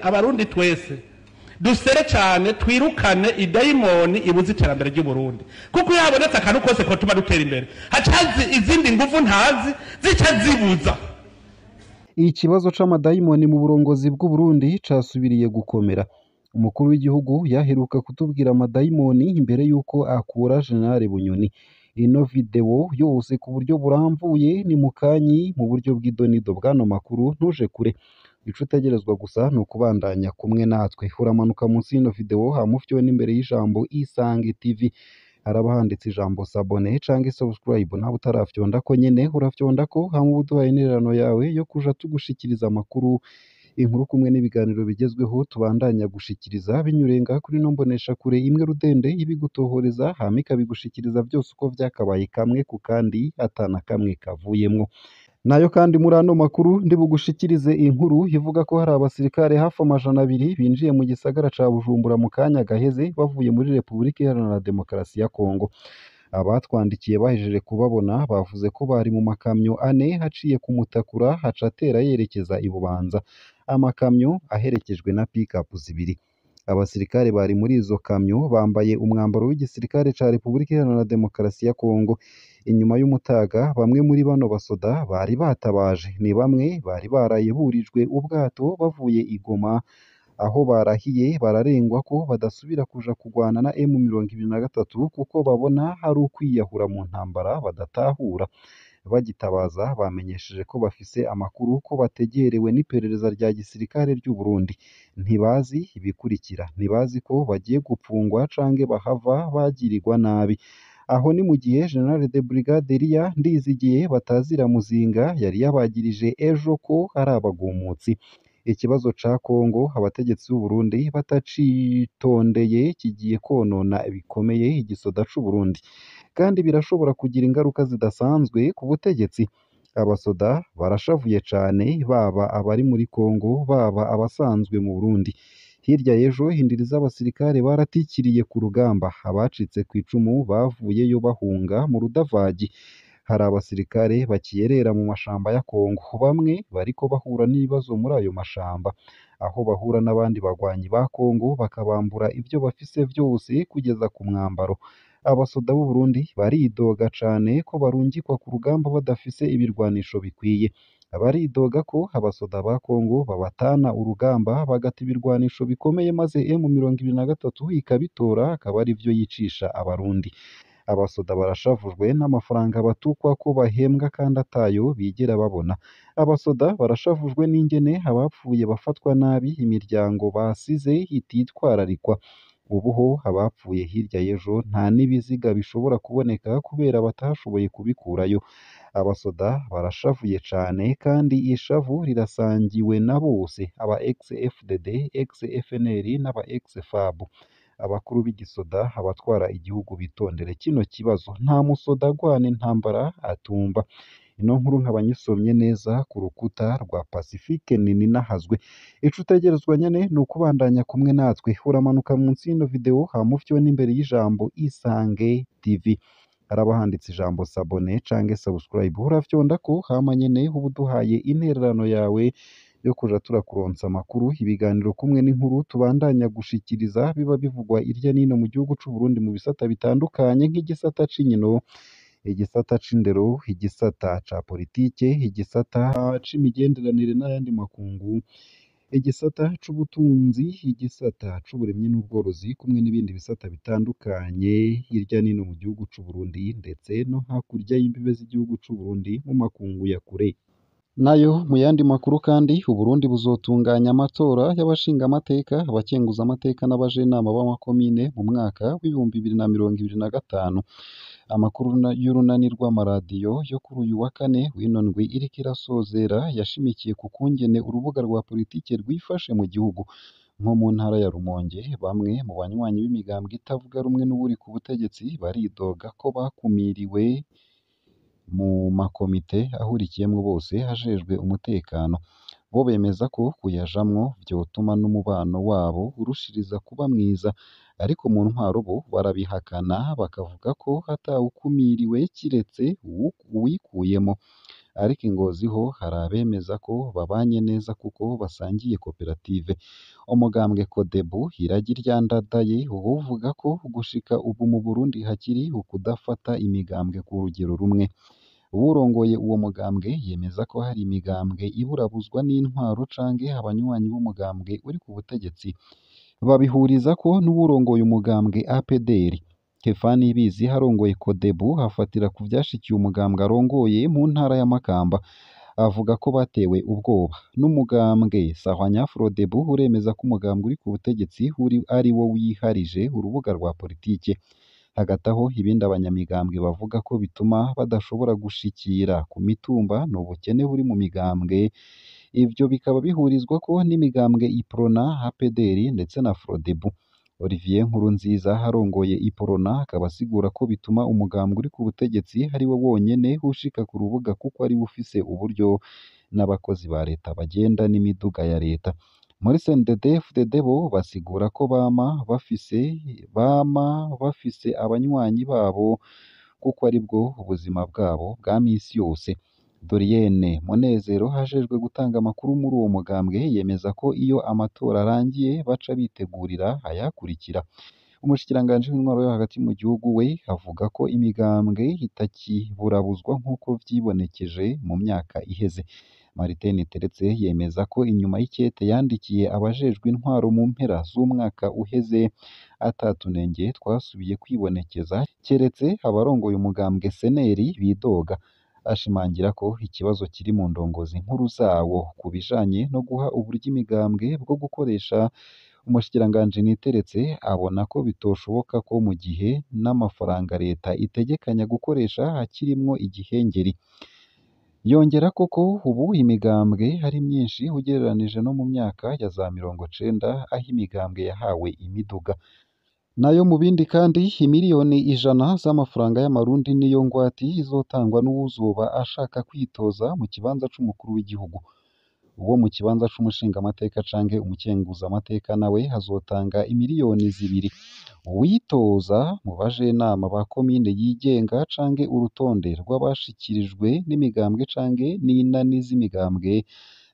Abarundi twese dusere cyane, twirukane idayimoni ibuze iterambere ry'Uburundi, kuko iyo habonetse akantu kose kotuma dutera imbere, hacazi izindi nguvu ntazi zica zibuza. Ikibazo c'amadayimoni mu burongozi bw'Uburundi casubiriye gukomera. Umukuru w'igihugu yaheruka kutubwira amadayimoni imbere y'uko akura General Bunyoni. Ino video yose ku buryo burambuye ni mukanyi mu buryo bw'idonido bw'ano makuru, ntuje kure. Ico utegerezwa gusa ni ukubandanya kumwe natwe. Uramanuka munsi y'ino video hama ufyone n'imbere y'ijambo Isange TV. Haraba handitse ijambo s'abonner canke subscribe, nawe utarafyondako nyene urafyondako, hama uba uduhaye intererano yawe yo kuja tugushikiriza amakuru, inkuru kumwe n'ibiganiro bigezweho tubandanya gushikiriza binyuriye ngaha kuri ino mboneshakure imwe rudende ibigutohoreza, hama ikabigushikiriza byose uko vyakabaye, kamwe ku kandi, atana kamwe kavuyemwo. Nayo kandi muri ano makuru ndibugushikirize inkuru ivuga ko hari abasirikare hafi 200 binjiye mu gisagara ca Bujumbura mu kanya gaheze bavuye muri Repubulika Iharanira Demokarasi ya Kongo. Abatwandikiye bahejeje kubabona bavuze ko bari mu makamyo ane haciye ku Mutakura, haca atera yerekeza i Bubanza. Amakamyo aherekejwe na pick-up zibiri. Abasirikare bari muri izo kamyo bambaye umwambaro w'igisirikare ca Repubulika Iharanira Demokarasi ya Kongo. Inyuma y'umutaga bamwe muri bano basoda bari batabaje, ni bamwe bari baraye burijwe ubwato bavuye i Goma, aho barahiye bararengwa ko badasubira kuja kugwana na M23 kuko babona hari ukwiyahura mu ntambara badatahura. Bagitabaza bamenyesheje ko bafise amakuru ko bategerewe n'iperereza rya gisirikare ry'u Burundi. Ntibazi ibikurikira, ntibazi ko bagiye gupfungwa canke bahava bagirirwa nabi. Aho ni mu gihe General de Brigade Elia Ndizigiye batazira Muzinga yari yabagirije ejo ko ari abagumutsi. Ikibazo ca Kongo abategetsi b'u Burundi batacitondeye kigiye konona bikomeye igisoda c'u Burundi, kandi birashobora kugira ingaruka zidasanzwe ku butegetsi. Abasoda barashavuye cane, baba abari muri Kongo, baba abasanzwe mu Burundi. Hirya y'ejo indiri z'abasirikare baratikiriye ku rugamba, abacitse kw'icumu bavuyeyo bahunga mu rudavagi. Hari abasirikare bakiyerera mu mashamba ya Kongo, bamwe bariko bahura n'ibibazo muri ayo mashamba, aho bahura n'abandi bagwanyi ba Kongo bakabambura ivyo bafise vyose kugeza ku mwambaro. Abasoda b'u Burundi baridoga cane ko barungikwa ku rugamba badafise ibirwanisho bikwiye. Baridoga ko abasoda ba Kongo babatana urugamba bagata ibirwanisho bikomeye, maze M23 ikabitora akaba arivyo yicisha Abarundi. Abasoda barashavujwe n'amafaranga batukwa ko bahembwa kandi atayo bigera babona. Abasoda barashavujwe n'ingene abapfuye bafatwa nabi, imiryango basize ititwararikwa. Ubu ho abapfuye hirya y'ejo nta n'ibiziga bishobora kuboneka kubera batashoboye kubikurayo. Abasoda barashavuye cane kandi ishavu rirasangiwe na bose, aba ex-FDD, ex-FNL n'aba ex-FAB. Abakuru b'igisoda, abatwara igihugu bitondere kino kibazo. Nta musoda agwana intambara atumva. Ino nkuru nkaba nyisomye neza ku rukuta rwa Pacifique Nininahazwe. Ico utegerezwa nyene ni ukubandanya kumwe natwe. Uramanuka munsi y'ino video hama ufyone imbere y'ijambo Isange TV. Haraba handitse ijambo s'abonner canke subscribe, urafyondako hama nyene uba uduhaye intererano yawe yo kuja turakuronsa amakuru, ibiganiro kumwe n'inkuru tubandanya gushikiriza biba bivugwa irya nino mu gihugu c'u Burundi mu bisata bitandukanye nk'igisata c'inkino, igisata c'indero, igisata ca politike, igisata c'imigenderanire n'ayandi makungu, igisata c'ubutunzi, igisata c'uburimyi n'ubworozi kumwe n'ibindi bisata bitandukanye hirya nino mu gihugu c'u Burundi ndetse no hakurya y'imbibe z'igihugu c'u Burundi mu makungu ya kure. Nayo mu yandi makuru kandi, Uburundi buzotunganya amatora y'abashingamateka, abakenguzamateka n'abajenama b'amakomine mu mwaka w'2025. Amakuru y'urunani rw'amaradiyo yo kuri uyu wa kane w'ino ndwi iriko irasozera yashimikiye ku kungene urubuga rwa politike rwifashe mu gihugu. Nko mu ntara ya Rumonge, bamwe mu banywanyi b'imigambwe itavuga rumwe n'uwuri ku butegetsi baridoga ko bakumiriwe mu makomite ahurikiyemwo bose ajejwe umutekano. Bo bemeza ko kuyajamwo vyotuma n'umubano wabo urushiriza kuba mwiza, ariko mu ntwaro bo barabihakana bakavuga ko atawukumiriwe kiretse uwikuyemo. Ariko i Ngozi ho hari abemeza ko babanye neza kuko basangiye koperative. Umugambwe Codebu iragi rya Ndadaye uvuga ko gushika ubu mu Burundi hakiri ukudafata imigambwe ku rugero rumwe. Uwurongoye uwo mugambwe yemeza ko hari imigambwe iburabuzwa n'intwaro canke abanywanyi b'umugambwe uri ku butegetsi. Babihurizako n'uwurongoye umugambwe APDR. Kefa Nibizi arongoye Codebu afatira ku vyashikiye umugambwe arongoye mu ntara ya Makamba. Avuga ko batewe ubwoba n'umugambwe Sahwanya Frodebu uremeza ko umugambwe uri ku butegetsi uri ari wo wiharije urubuga rwa politike. Hagati aho ibindi abanyamigambwe bavuga ko bituma badashobora gushikira ku mitumba ni ubukene buri mu migambwe. Ivyo bikaba bihurizwako n'imigambwe Iprona, APDR ndetse na Frodebu. Olivier Nkurunziza arongoye Iprona akaba asigura ko bituma umugambwe uri ku butegetsi ari wo wonyene ushika ku rubuga kuko ariwo ufise uburyo n'abakozi ba leta bagenda n'imiduga ya leta. Muri CNDD-FDD bo basigura ko bama bafise abanywanyi babo kuko aribwo ubuzima bwabo bwa misi yose. Dorienne Munezero ajejwe gutanga amakuru muri uwo mugambwe yemeza ko iyo amatora arangiye baca bitegurira ayakurikira. Umushikiranganji w'intwaro yo hagati mu gihugu we avuga ko imigambwe itakiburabuzwa nk'uko vyibonekeje mu myaka iheze. Martin Teretse yemeza ko inyuma y'ikete yandikiye abajejwe intwaro mu mpera z'umwaka uheze ata tunenge twasubiye kwibonekeza keretse abarongoye umugambwe CNL bidoga. Ashimangira ko ikibazo kiri mu ndongozi nkuru zawo ku bijanye no guha uburyo imigambwe bwo gukoresha. Umushikiranganji Niteretse abona ko bitoshoboka ko mu gihe n'amafaranga leta itegekanya gukoresha hakirimwo igihengeri. Yongerako ko ubu imigambwe ari myinshi ugereranije no mu myaka ya za 90 aho imigambwe yahawe imiduga. Nayo mu bindi kandi, imiliyoni 100 z'amafaranga y'amarundi niyo ngwate izotangwa n'uwuzoba ashaka kwitoza mu kibanza c'umukuru w'igihugu. Uwo mu kibanza c'umushingamateka canke umukenguzamateka nawe azotanga imiliyoni 2. Uwitoza mu bajenama ba komine yigenga canke urutonde rw'abashikirijwe n'imigambwe canke n'inani z'imigambwe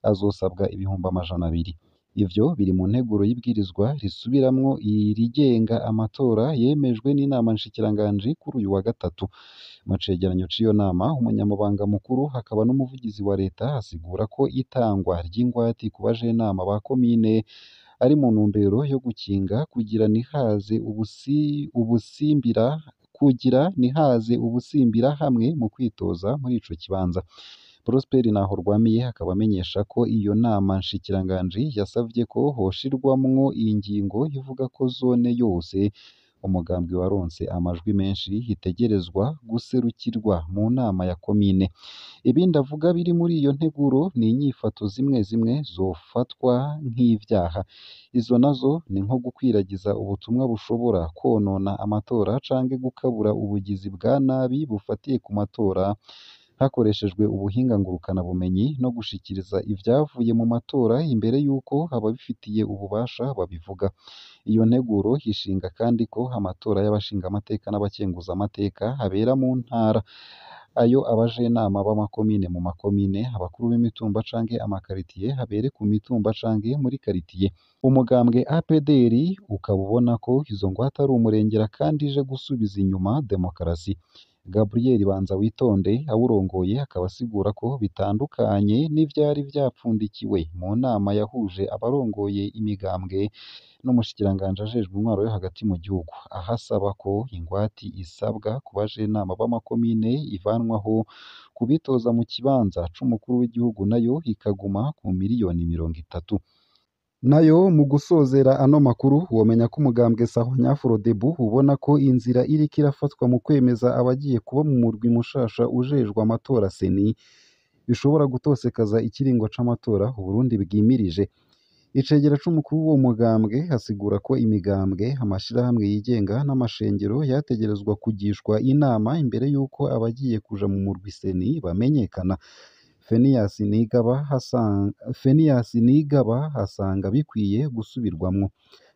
azosabwa 200,000. Ivyo biri mu nteguro y'ibwirizwa risubiramwo irigenga amatora yemejwe n'inama nshikiranganji kuri uyu wa gatatu. Mu cegeranyo c'iyo nama, umunyamabanga mukuru akaba n'umuvugizi wa leta asigura ko itangwa ry'ingwate ku bajenama ba komine ari mu ntumbero yo gukinga kugira ntihaze ubusimbira kugira ntihaze ubusimbira hamwe mu kwitoza muri ico kibanza. Prosper Ntahorwamiye akaba amenyesha ko iyo nama nshikiranganji yasavye ko hoshirwamwo ingingo ivuga ko zone yose umugambwe waronse amajwi menshi itegerezwa guserukirwa mu nama ya komine. Ibindi avuga biri muri iyo nteguro ni inyifato zimwe zimwe zofatwa nk'ivyaha. Izo nazo ni nko gukwiragiza ubutumwa bushobora kwonona amatora canke gukabura ubugizi bwa nabi bufatiye ku matora hakoreshejwe ubuhinga ngurukanabumenyi no gushikiriza ivyavuye mu matora imbere y'uko ababifitiye ububasha babivuga. Iyo nteguro ishinga kandi ko amatora y'abashingamateka n'abakenguzamateka abera mu ntara, ayo abajenama b'amakomine mu makomine, abakuru b'imitumba canke amakaritiye abere ku mitumba canke muri karitiye. Umugambwe APDR ukaba ubona ko izo ngwate ari umurengera kandi ije gusubiza inyuma demokarasi. Gabriel Banzawitonde awurongoye akaba asigura ko bitandukanye n'ivyari vyapfundikiwe mu nama yahuje abarongoye imigambwe n'umushikiranganji ajejwe intwaro yo hagati mu gihugu, aho asaba ko ingwate isabwa ku bajenama b'amakomine ivanwaho, ku bitoza mu kibanza c'umukuru w'igihugu nayo ikaguma ku miliyoni 30. Nayo mu gusozera ano makuru, womenya ko umugambwe Sahwanya Frodebu ubona ko inzira iriko irafatwa mu kwemeza abagiye kuba mu murwi mushasha ujejwe amatora CENI bishobora gutosekaza ikiringo c'amatora Uburundi bwimirije. Icegera c'umukuru w'uwo mugambwe asigura ko imigambwe, amashirahamwe yigenga n'amashengero yategerezwa kugishwa inama imbere y'uko abagiye kuja mu murwi CENI bamenyekana. Phenias Nigaba asanga bikwiye gusubirwamwo.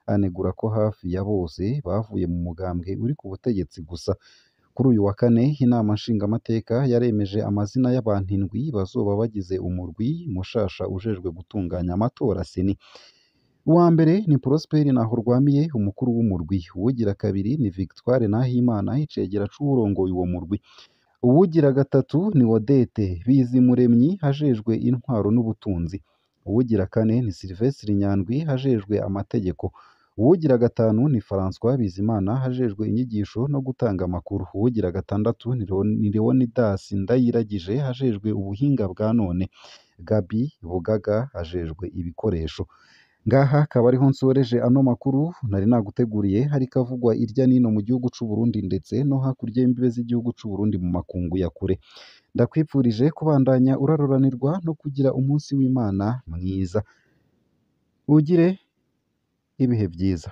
Anegura ko hafi ya bose bavuye mu mugambwe uri ku butegetsi gusa. Kuri uyu wa kane, inama nshingamateka yaremeje amazina y'abantu indwi bazoba bagize umurwi mushasha ujejwe gutunganya amatora CENI. Uwa mbere ni Prosper Ntahorwamiye, umukuru w'umurwi. Uwugira kabiri ni Victoire Nahimana, icegera c'uwurongoye uwo murwi. Uwugira gatatu ni Odette Bizimuremyi, ajejwe intwaro n'ubutunzi. Uwugira kane ni Sylvestre Nyandwi, ajejwe amategeko. Uwugira gatanu ni François Bizimana, ajejwe inyigisho no gutanga amakuru. Uwugira gatandatu ni Leonidas Ndayiragije, ajejwe ubuhinga bwa none. Gabi Bugaga ajejwe ibikoresho. Ngaha akaba ariho nsoreje ano makuru nari naguteguriye, hariko avugwa irya nino mu gihugu c'u Burundi ndetse no hakurya y'imbibe z'igihugu c'u Burundi mu makungu ya kure. Ndakwipfurije kubandanya uraroranirwa no kugira umunsi w'Imana mwiza. Ugire ibihe vyiza.